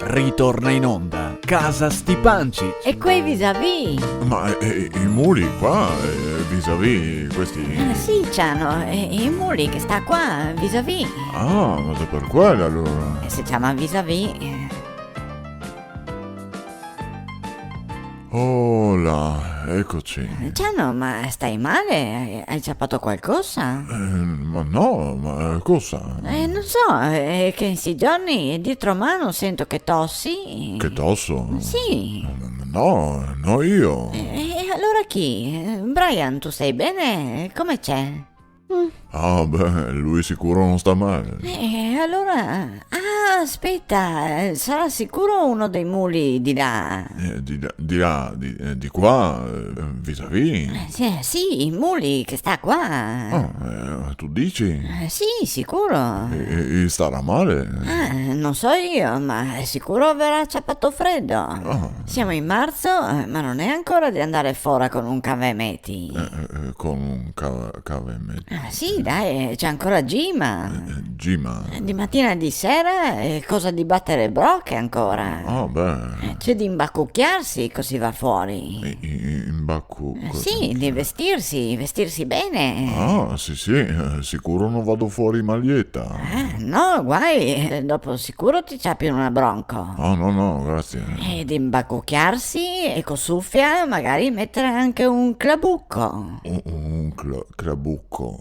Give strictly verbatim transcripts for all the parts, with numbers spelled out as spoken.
Ritorna in onda Casa Stipancich. E quei visavì? Ma, eh, eh, i muli qua, eh, visavì, questi... Eh, sì, Ciano, eh, i muli che sta qua, visavì. Ah, ma xe per quel alora. Eh, se ciama visavì, eh. Oh là, ecoci. Eh, Ciano, ma stai male? Hai, hai ciapà qualcosa? Eh, ma no, ma cosa? Eh, no so, xe che in sti giorni dietro mano sento che tosi. Che toso? Sì. No, no, no mi. Eh, e alora chi? Eh, Brian, ti sta ben? Come xe? Mm. Ah, beh, lu sicuro no sta mal. Eh, alora... Ah, speta, eh, sarà sicuro uno dei muli de là. Eh, de là, de là, de, eh, de qua, eh, visavì. Eh, sì, sì, i muli che sta qua. Ah, eh, ti disi? Eh, sì, sicuro. E, e, e starà mal? Ah, no so mi, ma sicuro gaverà ciapà fredo. Ah. Semo in marzo, eh, ma no xe ancora de andar fora co un cavemeti. Eh, eh, eh, co un ca-, cavemeti. Ah, sì, dai, eh, xe ancora zima. Eh, eh, zima. Eh, de matina e de sera, eh, cosa de bater broche ancora. Ah, beh. Eh, xe de imbacuciarse co se va fora. I-, i-, imbacu-, Eh, cosa? Sì, de vestirse, vestirse ben. Ah, sì, sì, eh, sicuro no vado fora in maglieta. Eh, no, guai, eh, dopo sicuro ti ciapi una bronca. Ah, no, no, grasie. E de imbacuciarse e co sufia magari meter anca un clabuco. Un, un cla-, clabuco.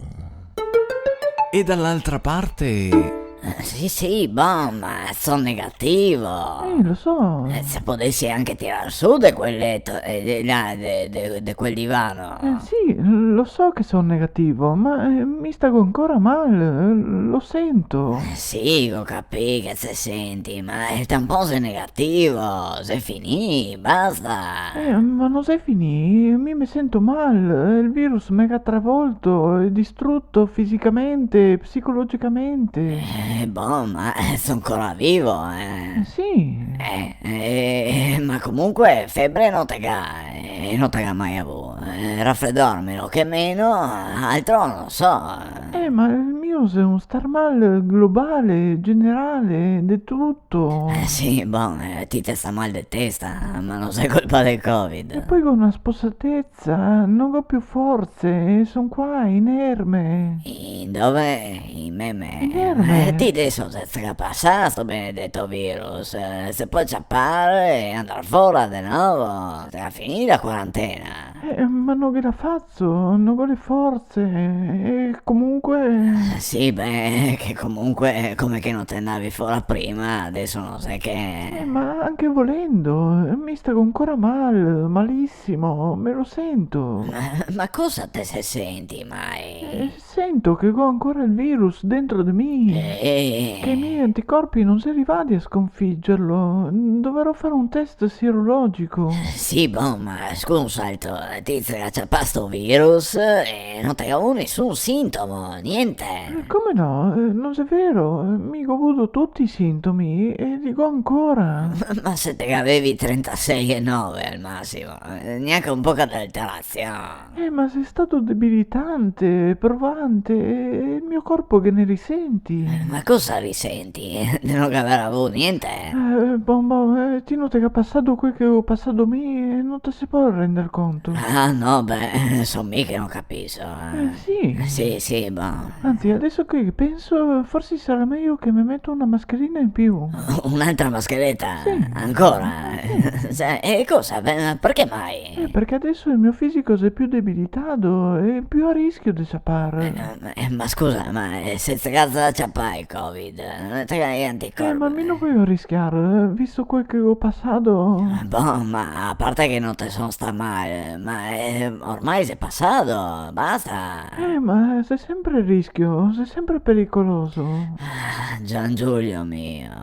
E dall'altra parte? Eh, sì, sì, bon, ma so negativo. Eh, lo so. Eh, se podesi anca tirar su de quel leto, eh, de, là, de, de, de quel divano. Eh, sì, lo so che so negativo, ma, eh, mi sta ancora mal, eh, lo sento. Eh, sì, go capì che te te senti, ma el tampon xe negativo, xe finì, basta. Eh, ma no xe finì, mi me sento mal, el virus me ga travolto e distruto fisicamente, psicologicamente. Eh, bon, ma, eh, so ancora vivo, eh. Eh, sì. Eh, eh, ma comunque febre no te ga, eh, no te ga mai avù, eh, rafredor meno che meno, altro no so, eh. Eh, ma el mio xe un star mal globale, generale, de tuto. Eh, sì, bon, eh, ti te sta mal de testa, ma no xe colpa del Covid. E po go na sposateza, no go più forze, e son qua, inerme. In dove? In meme? Inerme. Eh, ti deso te te ga pasà sto benedeto virus, eh, te pol ciapar e andar fora de novo, te ga finì la quarantena. Eh, ma no ghe la fazo, no go le forze, e comunque... Eh, sì, beh, che comunque, come che no te andavi fora prima, deso no so che. Eh, ma anca volendo, eh, mi sto ancora mal, malisimo, me lo sento. Ma, ma cosa te te senti mai? Eh, sento che go ancora el virus dentro de mi, eh, che i me anticorpi no xe rivai a sconfigerlo. Dovarò far un test sierologico. Eh, sì, bon, ma scusa un salto, ti te ga ciapà sto virus e no te ga avù nesun sintomo, gnente. Eh, come no? Eh, no xe vero, eh, mi go avù tuti i sintomi e li go ancora. Ma, ma se te gavevi trentasei e nove al masimo, eh, gnanca un poco de alterazion. Eh, ma xe stà debilitante, provante, e el mio corpo che ne risenti. Eh, ma cosa risenti? De no gaver avù gnente? Eh, bon, bon, eh, ti no te ga pasà quel che go pasà mi, e no te se pol render conto. Ah, no, beh, so mi che no capiso, eh. Eh, sì. Sì, sì, bon. Anzi, deso che penso, forsi sarà mejo che me meto na mascherina in più. Un'altra maschereta? Sì. Ancora? Sì. Cioè, e cosa? Beh, ma parché mai? Eh, parché deso el mio fisico xe più debilità e più a rischio de ciapar. Eh, no, ma, eh, ma scusa, ma, eh, se te ga za ciapà el Covid, no te ga i anticorpi? Eh, ma mi no vojo rischiar, eh, visto quel che go pasà. Eh, bon, ma a parte che no te son stà mal, ma, eh, ormai xe pasà, basta. Eh, ma xe sempre rischio, xe sempre pericoloso. Ah, Giangiulio mio.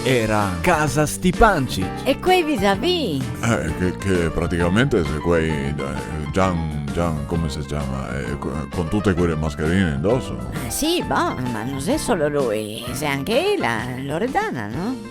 Era Casa Stipancich. E quei visavì? Eh, che, che praticamente xe quei, eh, Gian, Gian, come se ciama? Eh, co-, con tute quele mascherine indoso. Eh, sì, bon, ma no xe solo lui, xe anca ela, Loredana, no?